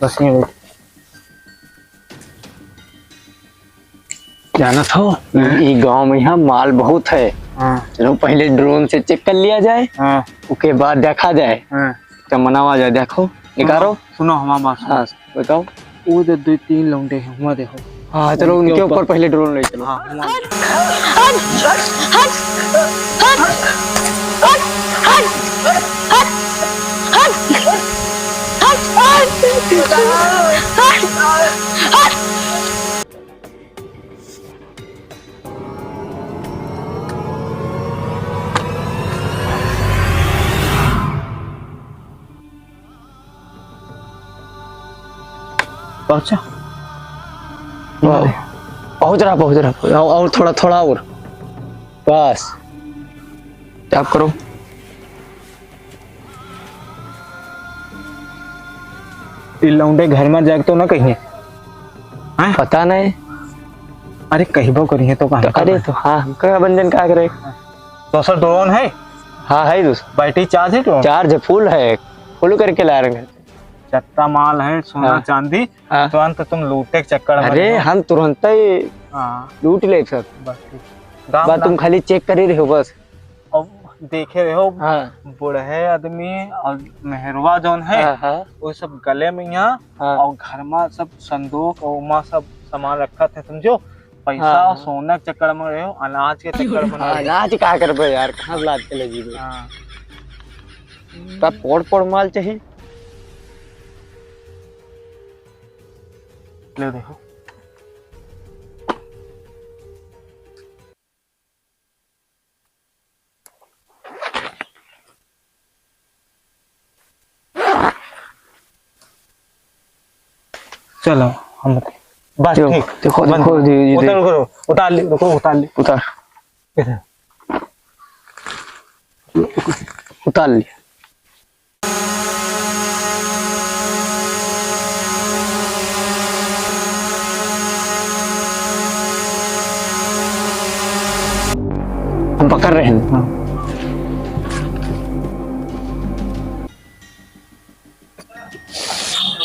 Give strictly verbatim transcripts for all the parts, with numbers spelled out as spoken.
बस ये बैठ। जानत हो, ई गाँव में यहाँ माल बहुत है। हाँ। चलो पहले drone से check कर लिया जाए, हाँ। ओके बाद देखा जाए। हाँ। तो मनावा जाए, देखो, निकालो। सुनो, सुनो हमार बात सुनो। हाँ, बताओ। वो जो दो तीन लौंडे हैं, हुआं देखो। हाँ, चलो, उनके उनके ऊपर ऊपर पहले drone ले चलो। हाँ, हुआं। पहुंचा? वाह। पहुंच रहा, पहुंच रहा, पहुंच रहा। और, और थोड़ा, थोड़ा और। बस। Tap करो। ई लौंडे घर में जाके तो ना कहिए। हैं? पता नहीं। अरे, कहबो करिए तो कहाँ तो, अरे, तो हाँ, हम कहा बंजन का करे? दूसरा drone है? हाँ, है दूसरा। Battery charge है drone? Charge है, full है, full करके ला रहे हैं। जत्ता माल है, सोना हाँ। चांदी, हाँ। तुरंत तुम लूटे के चक्कर में अरे, रहो। हम तुरंत ही हाँ। लूट ले सब। बस ठीक। गाँव बात ना तुम खाली check कर ही रहे हो बस। अब देखे रहे हो, हाँ। बूढ़े आदमी और मेहरवा जौन है, हाँ, हाँ। वो सब गले में यहाँ हाँ। और घर में सब संदूक और उमा सब सामान रखत है, समझो? पैसा हाँ। और सोना के चक्कर में रहे हो, अनाज के चक्कर में ना रहो। अनाज का करबे यार, कहाँ से लाद के ले जीबे? हाँ। तब पोड़ पोड़ माल चाहिए। ले देखो। चलो, हम बस क्यों? ठीक। देखो, बंद। देखो, जी, जी, उतार, जी। रुको, उतार ली, रुको, उतार ली। उतार। इधर। उतार ली। हम पकड़ रहे हैं। हाँ।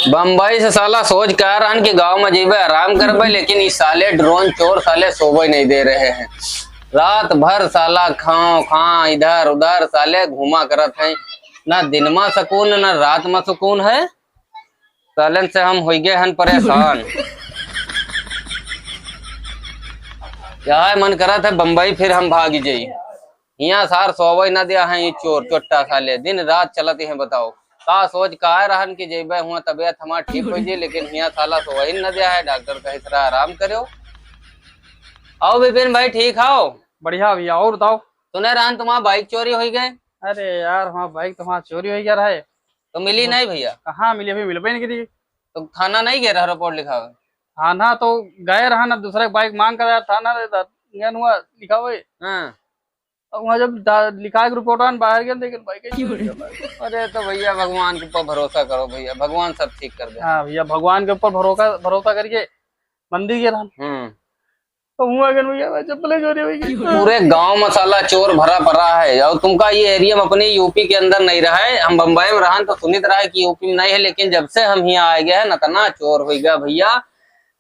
बम्बई से साला सोच के आ रहन कि गाँव में जइबे, आराम करबे, लेकिन ई साले drone चोर साले सोबे नहीं दे रहे हैं। रात भर साला खाओ खा इधर उधर साले घूमा करत हैं, ना दिन में सुकून ना रात में सुकून है। सालन से हम होइ गए हन परेशान। यह मन करत है बम्बई फिर हम भाग जाई। हियाँ सार सोवै न दिया है, ई चोर चोट्टा साले दिन रात चलत हैं। बताओ का सोच का रहन कि जइबे हुआ तबियत हमार ठीक होइ जाई, लेकिन हियाँ साला सोवै न दिया है। डॉक्टर कहे थोड़ा आराम करो। आओ विपिन भाई, ठीक हो? बढ़िया भैया, और बताओ? सुने रहन तुम्हारा बाइक चोरी होइ गए। अरे यार, हमारा बाइक तो हमारा चोरी होइ गया रहे। तो मिली तो नहीं भैया? कहाँ मिली, अभी मिलबे नहीं करी। तो थाना नहीं गए रहा रिपोर्ट लिखावे? थाना तो गए रहन, अब दूसरा बाइक मांग कर आया थाना रे, दा-, गन हुआ लिखावे। हाँ। अब वहाँ जब दा-, लिखा के रिपोर्ट आन बाहर गए, लेकिन बाइक ही चोरी हो गया। अरे तो भैया भगवान के ऊपर भरोसा करो भैया, भगवान सब ठीक कर दे। हाँ भैया, भगवान के ऊपर भरोसा, भरोसा करिए, मंदिर गए रहन। हम्म। तो हुआ गन भैया, चप्पले चोरी होइ गई। पूरे गांव में साला चोर भरा पड़ा है। और तुमका ये एरिया में अपने यूपी के अंदर नहीं रहा है, हम बम्बई में रहन तो सुनित रहा है कि यूपी में नहीं है, लेकिन जब से हम यहाँ आए गए हैं, नतना चोर होइ गया भैया।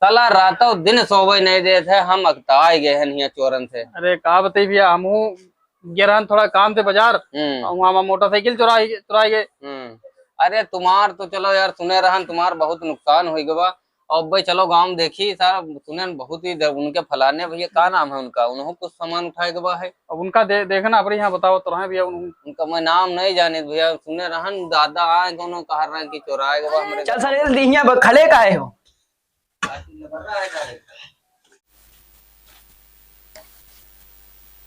साला रातों दिन सोवे नहीं देत है, हम अकताए गए हैं यहाँ चोरन से। अरे का बताई भैया, हमहू गए रहन थोड़ा काम से बाजार, हम्म। और वहाँ, वहाँ मोटरसाइकिल चुरा, चुरा गए। हम्म। अरे तुम्हार तो चलो यार, सुने रहन तुम्हार बहुत नुकसान होइ गवा। अब भाई चलो गाँव में देखी साहब, सुने न बहुत ही दर-, उनके फलाने भैया, का नाम है उनका, उन्हों कुछ सामान उठाए गवा है। अब उनका दे-, देखना अपने यहाँ बताओ तो रहे भैया, उन-, उनका मैं नाम नहीं जाने भैया, सुने रहन दादा आए कोनो कह रहे कि चोराए गवा हमरे चल घर। साले, जल्दी यहाँ ब-, खड़े काहे हो?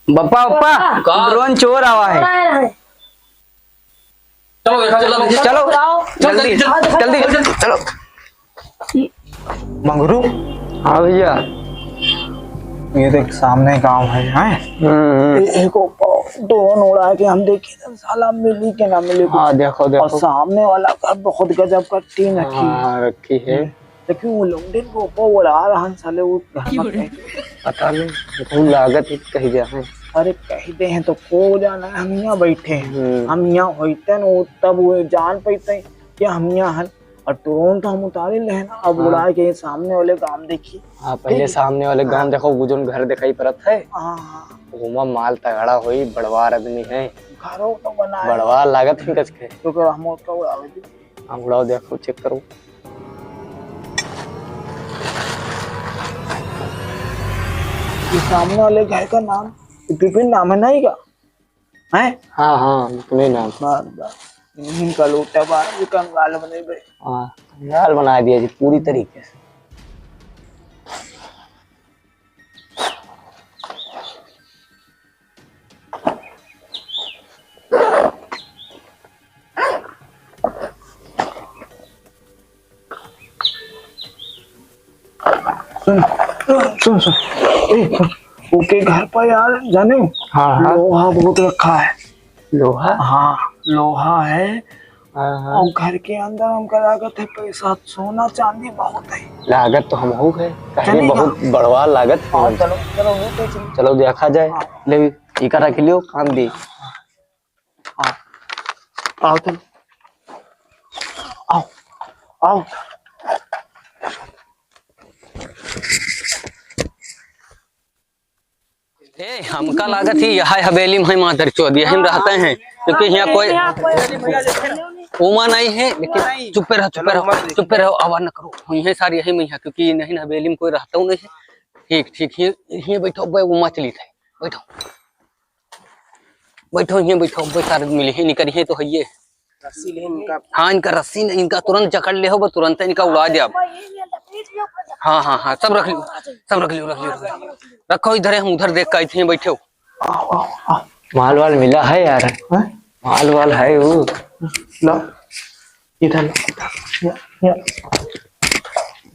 बप्पा, बप्पा, का? ड्रोन चोर आवा है। चलो, देखा, चलो, चलो, चलो, जल्दी, जल्दी, जल्दी, जल्दी, जल्दी, चलो। मंगरू? हाँ भैया। ये देख, सामने गांव है, हैं? हम्म, हम्म। ए-, एक ऊपर ड्रोन उड़ा के हम देखी तो साला मिली के ना मिली कुछ। हाँ, देखो, और देखो। सामने वाला घर बहुत गजब का टीन रखी है। हाँ, रखी है। हम्म। लेकिन वो लौंडे के ऊपर उड़ा रहन साले, वो घर में कहीं। पता नहीं, वो लागत ही कहीं गया है। अरे कहि देहे तो को जाना है, हम यहाँ बैठे हैं। हम्म। हम यहाँ होइते न, वो तब वो जान पइते कि हम यहाँ हैं। और तुरंत हम उतारे ले हैं ना, अब हाँ। उड़ा के सामने वाले गाँव देखी। हाँ, पहले ठीक है। सामने वाले गाँव हाँ। देखो, वो जोन घर दिखाई पड़त है। हाँ, हाँ। ओमा माल तगड़ा होई, बड़वार आदमी है। घरो तो बनाए। बड़वार लागत है कस के। तो फिर हम उसका उड़ावे दी। हाँ, उड़ाओ, देखो, check करो। ये सामने वाले घर का नाम, ये विपिन नाम है ना, ये का? हैं? हाँ, हाँ, विपिन नाम। बस, बस। इनका लोटा बा, ये कंगाल बने बे। हाँ, कंगाल बना दिया जी पूरी तरीके से। सुन, सुन, सुन। ए, सुन। ओके घर पर यार, जाने हो? हाँ, हाँ। लोहा बहुत रखा है। लोहा? हाँ, लोहा है। हाँ, हाँ। और घर के अंदर हमका लागत है पैसा, सोना चांदी बहुत है। लागत तो हमहू है, काहे चली बहुत ना। बड़वा लागत है। हाँ, चलो, चलो, वो तो चलो। चलो देखा जाए। हाँ। ले, इका रख लियो, काम दे। हाँ। आओ, चलो। आओ, आओ। ए, हमका लागत ही यही हवेली में है मादर चोद, यही में रहते हैं, क्योंकि यहाँ कोई उमा नहीं है, लेकिन चुप्पे रहो, चुप्पे रहो, चुप्पे रहो, आवाज न करो, यही सारी यही में है, क्योंकि नहीं हवेली में कोई रहता नहीं है। ठीक, ठीक, ये, ये बैठो, बे, उमा चली थे, बैठो, बैठो, ये बैठो, बे, सारे मिले ही निकल, ये तो है ये। रस्सी ले इनका। हाँ, इनका रस्सी नहीं, इनका तुरंत जकड़ लेहो, बस तुरंत इनका उड़ा देब। हाँ, हाँ, हाँ, सब रख लियो, सब रख लियो, रख लियो, रख लियो। रखो इधर, हम उधर देख के आए थे, बैठो। आओ, आओ, आओ। माल वाल मिला है यार। हाँ? माल वाल है वो। लो, इधर लो। या, या।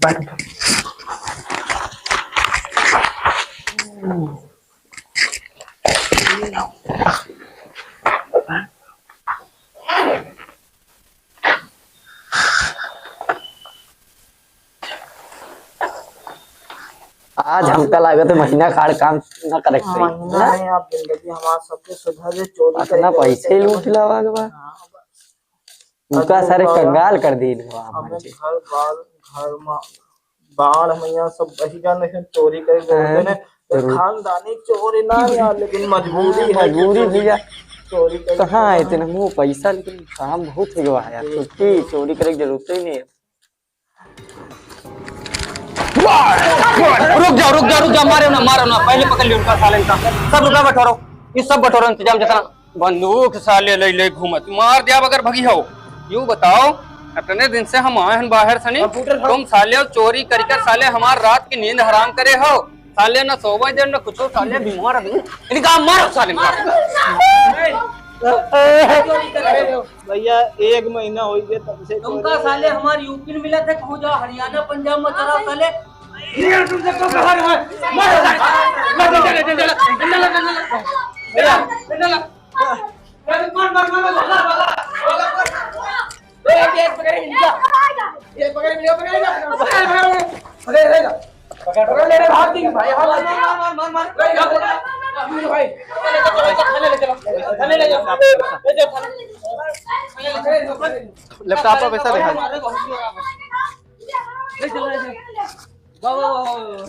बैठ, बैठ। आज हमका लागत है महीना खाड़ काम ना करे के चाही, महीना ना? है, आप जिंदगी हमार सबके सुधर जे, चोरी अतना करे के पैसे लूट लावा के बा। हाँ, बस। उनका सारे कंगाल कर दी लोग आप हमें। घर बाल, घर मा-, बाढ़ मैया सब बही जाने से चोरी करे बोलते हैं, ने। तो जरूर। खानदानी चोरी ना यार, लेकिन मजबूरी है, मजबूरी भैया। चोरी करे कहाँ है इतना वो पैसा, लेकिन काम बहुत हो गया है यार। जी। छुट्टी चोरी करे की जरूरत ही नहीं है। रुक जाओ, रुक जाओ, रुक जाओ, मारो ना, मारो ना, पहले पकड़ लियो उनका साले का। सब रुपया बटोरो, ये सब बटोरो, इंतजाम जितना। बंदूक साले ले ले घूमत, मार दिया अगर भगी हो। यू बताओ, इतने दिन से हम आए हैं बाहर से नहीं, कंप्यूटर था। तुम साले चोरी करिकर साले हमार रात की नींद हराम करे हो। साले ना सोवे दे, ना कुछ, साले बीमार आदमी। इनका मारो साले, मारो। भैया, एक महीना हो गया तब से तुमका चोरी। साले हमार यूपी में मिला था, कहूँ जाओ हरियाणा, पंजाब में चला साले। ये तुमसे तो बाहर है। मारो साले। मारो, चले, चले, चले। भैया, मार, मार, मार, मार। ए, ए, पकड़े, इनका। ए, पकड़े, पकड़े, पकड़े, पकड़े, पकड़े, पकड़े, पकड़े, पकड़े, ले रे, भाग दी, भाई, भाग, मार, मार, मार, मार, मार। ले, ले, ले, भाई। थाने ले चलो, थाने ले चलो, थाने ले जाओ, ले जाओ, थाने। लैपटॉप पे पैसा दिखा। ले चलो, ले चलो। वाह, वाह, वाह, वाह।